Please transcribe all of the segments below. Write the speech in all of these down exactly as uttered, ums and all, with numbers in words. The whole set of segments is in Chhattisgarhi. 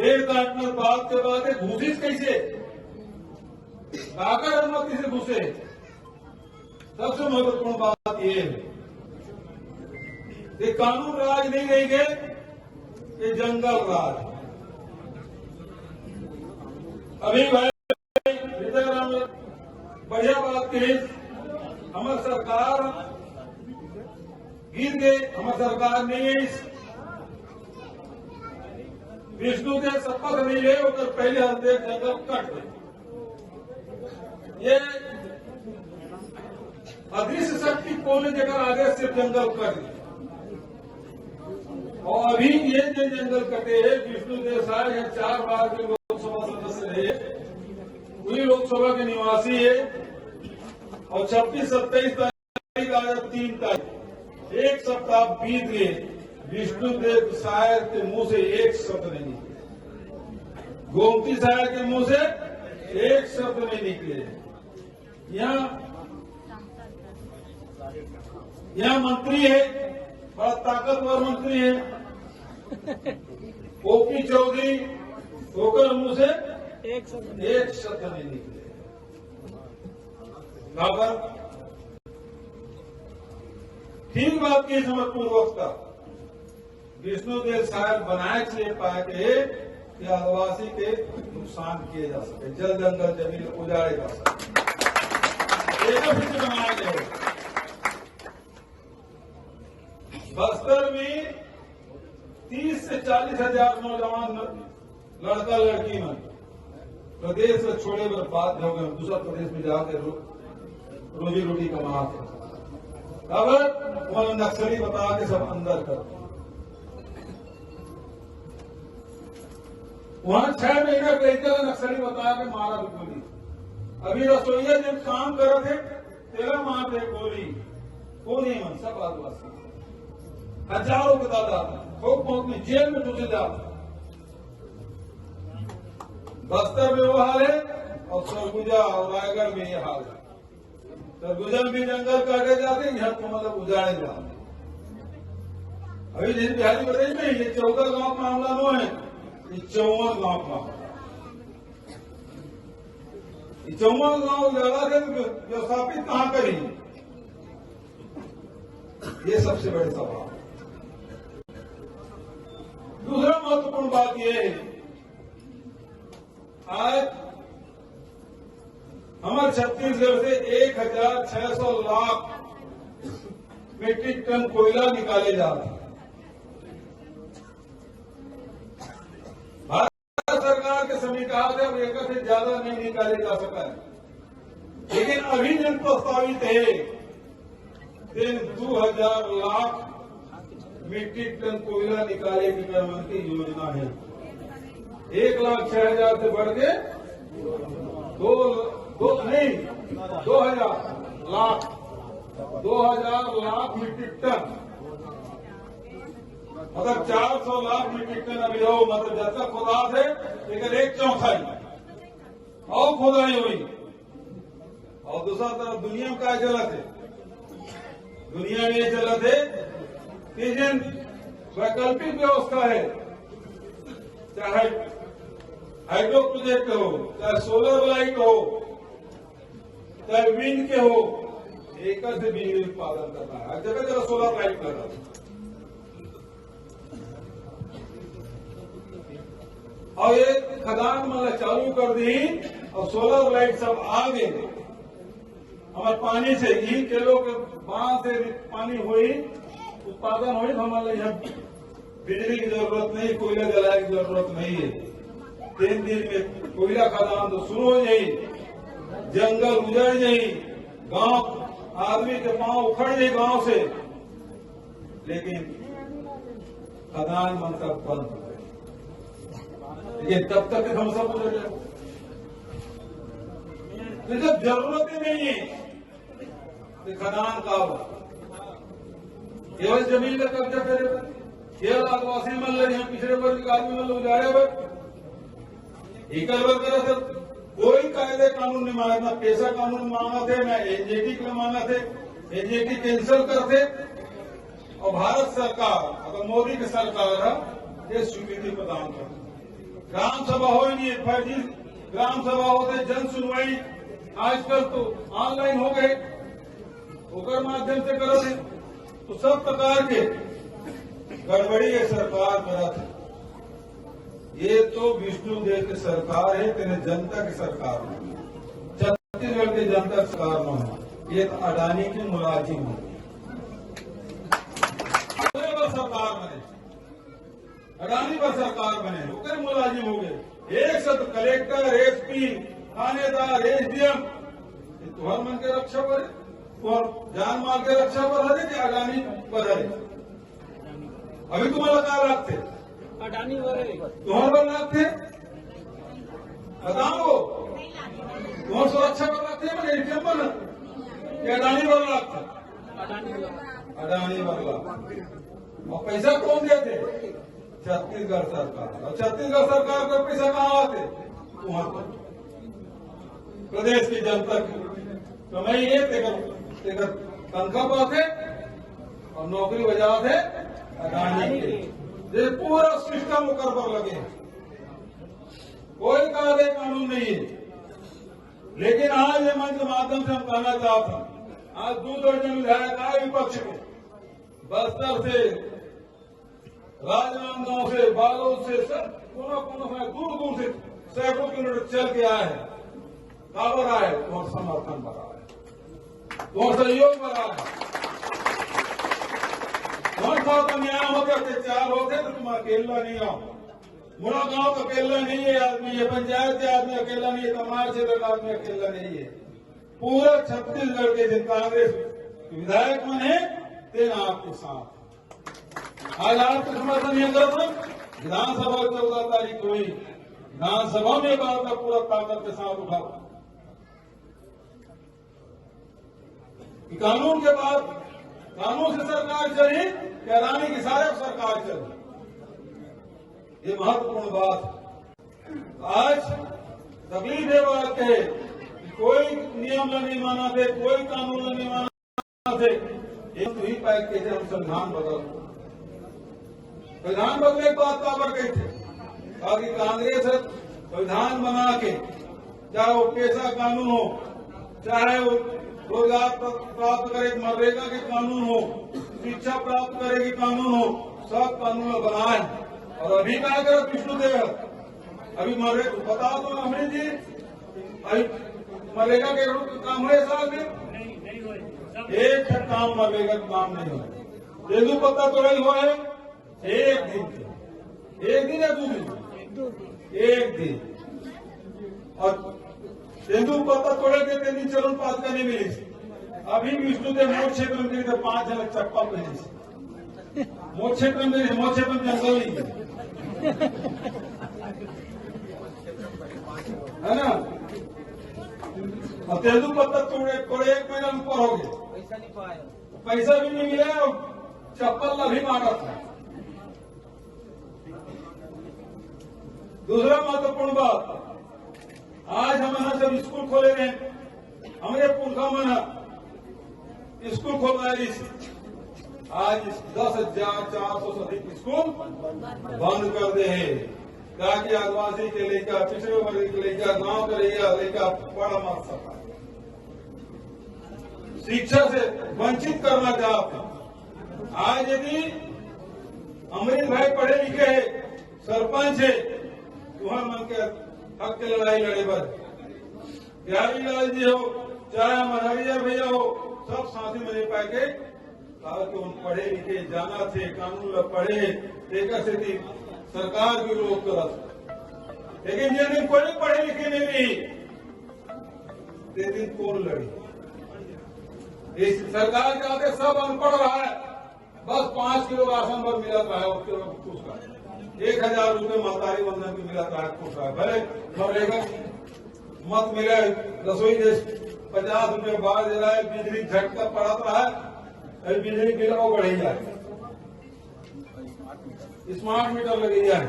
पेड़ काटना बात के बाद ये घुसिस कैसे, काकर अनुमति से घुसे? सबसे महत्वपूर्ण बात ये है कि कानून राज नहीं रह गए, ये जंगल राज। अभी भाई विद्याराम बढ़िया बात कही, हमर सरकार गिर गए, हमर सरकार नहीं है। इस विष्णु के शपथ नहीं ले, ओकर पहले हम देख जंगल कट गए। ये अदृश्य शक्ति कौन है जेकर आदेश से जंगल कट गए? और अभी ये जो जंगल कटे है, विष्णु देव साय है, चार बार के लोकसभा सदस्य रहे, पूरी लोकसभा के निवासी है। और छब्बीस सत्ताईस तारीख, आज तीन तारीख, एक सप्ताह बीत गए, विष्णुदेव साय के मुंह से एक शब्द नहीं निकले, गोमती साय के मुंह से एक शब्द नहीं निकले। यहाँ, यहाँ मंत्री है, बड़ा ताकतवर मंत्री है, ओपी चौधरी, ओकर मुंह से एक शब्द नहीं निकले। काबर? ठीक बात कही हमर पूर्वज का, विष्णुदेव साय बनाए के लिए पाए के कि आदिवासी के नुकसान किए जा सके, जल जंगल जमीन उजाड़े जा सके, एकर से बनाए गए। बस्तर में तीस से चालीस हजार नौजवान लड़का लड़की मन प्रदेश ला छोड़े बर बाध्य हो गए, दूसरा प्रदेश में जाके रो-, रोजी रोटी कमात हे। काबर? ओमन नक्सली बता के सब अंदर कर। वहां छह महीना के लड़का ला नक्सली बता के मारा भी गोली। अभी रसोईया जब काम करत हे, तेला मार दे गोली। कोन हे मन? सब आदिवासी, हजारों के तादाद में, थोक बहुत में जेल में घुसे जात। बस्तर में वो हाल है और सरगुजा और रायगढ़ में ये हाल है। सरगुजा में भी जंगल काटे जाते, यहाँ तो मतलब उजाड़े जाते। अभी जिन बिहारी बताइए नहीं, ये चौदह गांव का मामला नो है, ये चौवन गांव का मामला। ये चौवन गांव लड़ा थे तो व्यवस्थापित कहाँ करेंगे? ये सबसे बड़े सवाल। दूसरा महत्वपूर्ण बात यह है, आज हमारे छत्तीसगढ़ से एक हजार छह सौ लाख मीट्रिक टन कोयला निकाले जा रहे हैं। भारत सरकार के समीकरण से अब एक से ज्यादा नहीं निकाले जा सका है, लेकिन अभी जो प्रस्तावित है, तेन दो हजार लाख मीट्रिक टन कोयला निकाले के क्रम की योजना है। एक लाख छह हजार से बढ़ के दो, दो नहीं, दो हजार लाख, दो हजार लाख मीट्रिक टन, मतलब चार सौ लाख मीट्रिक टन अभी हो, मतलब जब तक खुदा थे, लेकिन एक चौथाई और खुदाई हुई। और दूसरा तरफ दुनिया में का चलत हे? दुनिया में ये चलत हे कि जिन वैकल्पिक व्यवस्था है, चाहे हाइड्रो प्रोजेक्ट हो, चाहे सोलर लाइट हो, चाहे विंड के हो, एक से बिजली उत्पादन करना है। हर जगह जगह सोलर लाइट लगा। और ये खदान मन ला चालू कर दी और सोलर लाइट सब आ गए। हमर पानी से ही केलो के बांध से भी पानी होई, उत्पादन होई, तो हमन ला यहाँ बिजली की जरूरत नहीं, कोयला जलाए की जरूरत नहीं है। तीन दिन में कोयला खदान तो शुरू हो जाई, जंगल उजड़ जाई, गांव आदमी के पांव उखड़ जाई गांव से, लेकिन खदान मन सब बंद हो गए। लेकिन तब तक हम सब उधर जाए। तो जब जरूरत ही नहीं है, तो खदान का हो? केवल जमीन का कब्जा करे बर, केवल आदिवासी मन ले, यहाँ पिछड़े वर्ग के आदमी मन ले उजाड़े बर, इकर बर करे तो कोई कायदे कानून नहीं मांगत, ना पेसा कानून मांगत हे, ना एनजीटी के मांगत हे, एनजीटी कैंसिल करते। और भारत सरकार, मतलब मोदी की सरकार है, ये स्वीकृति प्रदान करती। ग्राम सभा होय नहीं, फर्जी ग्राम सभा होथे, जन सुनवाई आजकल तो online हो गए, ओकर माध्यम से करत हे। तो सब प्रकार के गड़बड़ी ये सरकार करत हे। ये तो विष्णु देव के सरकार हे, तेने जनता के सरकार हे, छत्तीसगढ़ के जनता के सरकार नहीं हे। ये तो अडानी के मुलाजिम हे। सरकार बने, अडानी बर सरकार बने, ओकर मुलाजिम हो गए। एक से तो कलेक्टर, एसपी, थानेदार, एसडीएम, ये तुहर मन के रक्षा बर हे, तुहर जान माल के रक्षा बर हरे कि अडानी बर हरे? अभी तुम्हारा का लागथे? अडानी बर हे। तुहर बर लागथे? बताओ, तुहर सुरक्षा बर लागथे, मन एटीएम बर कि अडानी बर लागथे? अडानी बर। अडानी बर लागथे। अउ पैसा कौन देथे? छत्तीसगढ़ सरकार। अउ छत्तीसगढ़ सरकार का पैसा कहाँ आथे? वहां पर प्रदेश की जनता की कमाई हे, तेकर, तेकर तनखा पाथे अउ नौकरी बजाथे अडानी के। ये पूरा सिस्टम ओकर पर लगे हे। कोई कायदे कानून नहीं हे। लेकिन आज ये मंच के माध्यम से हम कहना चाहत हन, आज दू दर्जन विधायक आए विपक्ष के, बस्तर से, राजनांदगांव से, बालोद से, सब कोना कोना से, दूर दूर से सैकड़ों किलोमीटर चल के आए हे। काबर आए? तुहर समर्थन बर आए, तुहर सहयोग बर आए। तुहर साथ अन्याय होथे, अत्याचार होथे, तो तुम अकेला नहीं आओ। मुड़ागांव का अकेला नहीं हे आदमी, ये पंचायत के आदमी अकेला नहीं हे, कमार क्षेत्र का आदमी अकेला नहीं हे। पूरा छत्तीसगढ़ के जिन कांग्रेस विधायक मन हे, तेन आपके साथ। आज आपके समर्थन नहीं करत हे, विधानसभा चौदह तारीख होही, विधानसभा में बात का पूरा ताकत के साथ उठाओ। कि कानून के बाद, कानून से सरकार चली कि अडानी के इशारे पर सरकार चली, ये महत्वपूर्ण बात हे। आज तकलीफ ये बात हे कि कोई नियम ला नहीं मानथे, कोई कानून ला नहीं मानथे। ये तो ही पाए कि हम संविधान बदल, संविधान बदले के बात काबर कहिथे? ताकि कांग्रेस ह संविधान बना के, चाहे वो पेसा कानून हो, चाहे वो रोजगार प्र-, प्राप्त करे के मनरेगा के कानून हो, शिक्षा प्राप्त करे के कानून हो, सब कानून ला बनाए। अउ अभी का करत विष्णु देव? अभी मनरे-, बता दो अमरीश जी, अभी मनरेगा के रूप काम होय साल में? एक ठन काम मनरेगा के काम नहीं होय। तेंदूपत्ता तोड़े होय हे एक दिन के, एक दिन या दू दिन? एक दिन। अउ तेंदूपत्ता तोड़े के तेन दिन चलून पादुका नहीं मिलिस। अभी विष्णु देव मोर क्षेत्र में करीब पांच झन चप्पल पहिनिस। मोर क्षेत्र में नहीं, मोर क्षेत्र में जंगल नहीं हे। हे ना? अउ तेंदूपत्ता तोड़े, तोड़े एक महीना ऊपर हो गया। पैसा भी नहीं मिला अउ चप्पल ला भी मांगत हे। दूसरा महत्वपूर्ण बात, आज हमन ह जब स्कूल खोले रहे, हमरे पुरखा मन ह स्कूल खोलवाए रहिस। आज इस दस हजार चार सौ से अधिक स्कूल बंद कर दे हे, ताकि आदिवासी के लइका, पिछड़े वर्ग के लइका, गांव के लइका, लइका पढ़ मत सका। शिक्षा से वंचित करना चाहत हे। आज यदि अमरीश भाई पढ़े लिखे हे, सरपंच हे, तुहर मन के हक के लड़ाई लड़े बर बिहारी लाल जी हो, चाहे मनहरिया भैया हो, सब साथी में पाए के, ताकि उन पढ़े लिखे जाना थे, कानून ला पढ़े, तेकर सेती सरकार विरोध करत। लेकिन जिन दिन कोई पढ़े लिखे नहीं रही, ते दिन कौन लड़ी? इस सरकार के आगे सब अनपढ़ रहा है, बस पांच किलो राशन बर मिलत रहा है, उसके बाद खुश रहा। एक हजार रुपये महतारी वंदन के मिलत रहा है, खुश रहा है। भले मनरेगा मत मिले, रसोई गैस पचास रुपये बाढ़ दे रहा है, बिजली झटका पड़त रहा है, अभी बिजली बिल वो बढ़े जाए। स्मार्ट मीटर लगे जाए,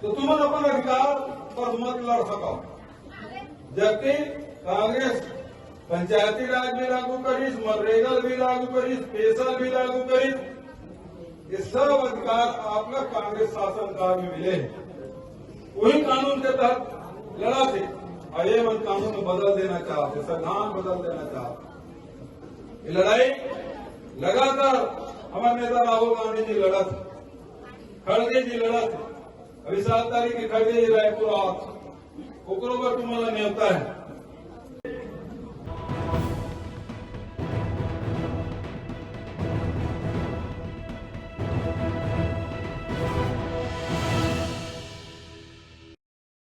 तो तुमन अपन अधिकार पर मत लड़ सको। जबकि कांग्रेस पंचायती राज भी लागू करिस, मनरेगा भी लागू करिस, पेसा भी लागू करिस, ये सब अधिकार आपला कांग्रेस शासनकाल में मिले हे। वही कानून के तहत लड़ा थे, और ये मन कानून में बदल देना चाहते, संविधान बदल देना चाहते। ये लड़ाई लगातार हमारे नेता राहुल गांधी जी लड़त, खड़गे जी लड़त। अभी सात तारीख के खड़गे जी रायपुर आवत, ओकरो बर तुम्हारा न्योता है।